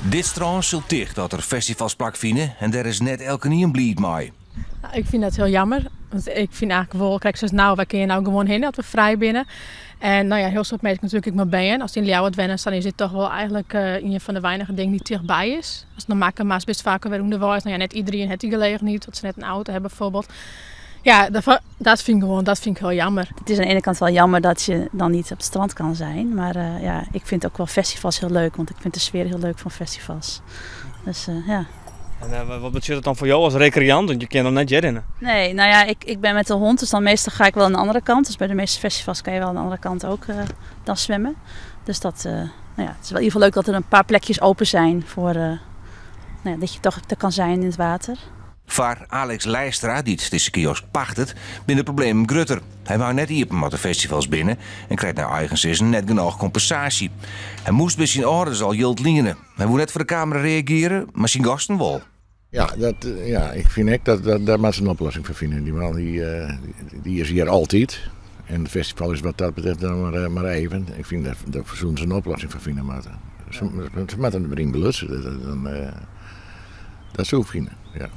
Dit strân sil ticht as der festivals plakfine en dêr is net elkenien bliid mei. Nou, ik fyn dat hiel jammer. Want ik fyn eigentlik wol, krekt sa no, wy kinne no gewoan hinne as we frij binne. En no ja, hiel soad minsken natuerlik ek mei bern. Ast yn Ljouwert wennest, dan is dit toch wol eigentlik ien fan de weinige dingen dy't tichtby is. Ast nei Makkum moatst, bist faak alwer ûnderweis. No ja, net iderien hat dy gelegenheid, as se net in auto hawwe bijvoorbeeld. Ja, dat fyn ik gewoan, dat fyn ik hiel jammer. Het is aan de ene kant wel jammer dat je dan niet op het strand kan zijn. Maar ja, ik vind ook wel festivals heel leuk, want ik vind de sfeer heel leuk van festivals. Dus ja. En wat betsjut it dan foar jo as rekreant? Want je kinne dan net hjirhinne. Nee, nou ja, ik ben met de hond, dus dan meestal ga ik wel aan de andere kant. Dus bij de meeste festivals kan je wel aan de andere kant ook dan zwemmen. Dus dat, nou ja, het is wel in ieder geval leuk dat er een paar plekjes open zijn voor, nou ja, dat je toch er kan zijn in het water. Foar Alex Leistra, dy't dizze kiosk pachtet, binne de problemen grutter. Hy mei net iepen as der festivals binne en krijt nei eigen sizzen net genôch kompensaasje. Hy moast by syn âlders al jild liene. Hy woe net foar de kamera reagearje, mar syn gasten wol. Ja, dat, ja, ik fyn ek dat, dat dêr moatte se in oplossing foar fine. Dy man dy, dy is hjir altyd. En it festival is wat dat betreft dan mar even. Ik fyn dat dêr soene se in oplossing foar fine moatte. Se, se moatte der yn belutsen. Dat, dan, dat soe ik fine, ja.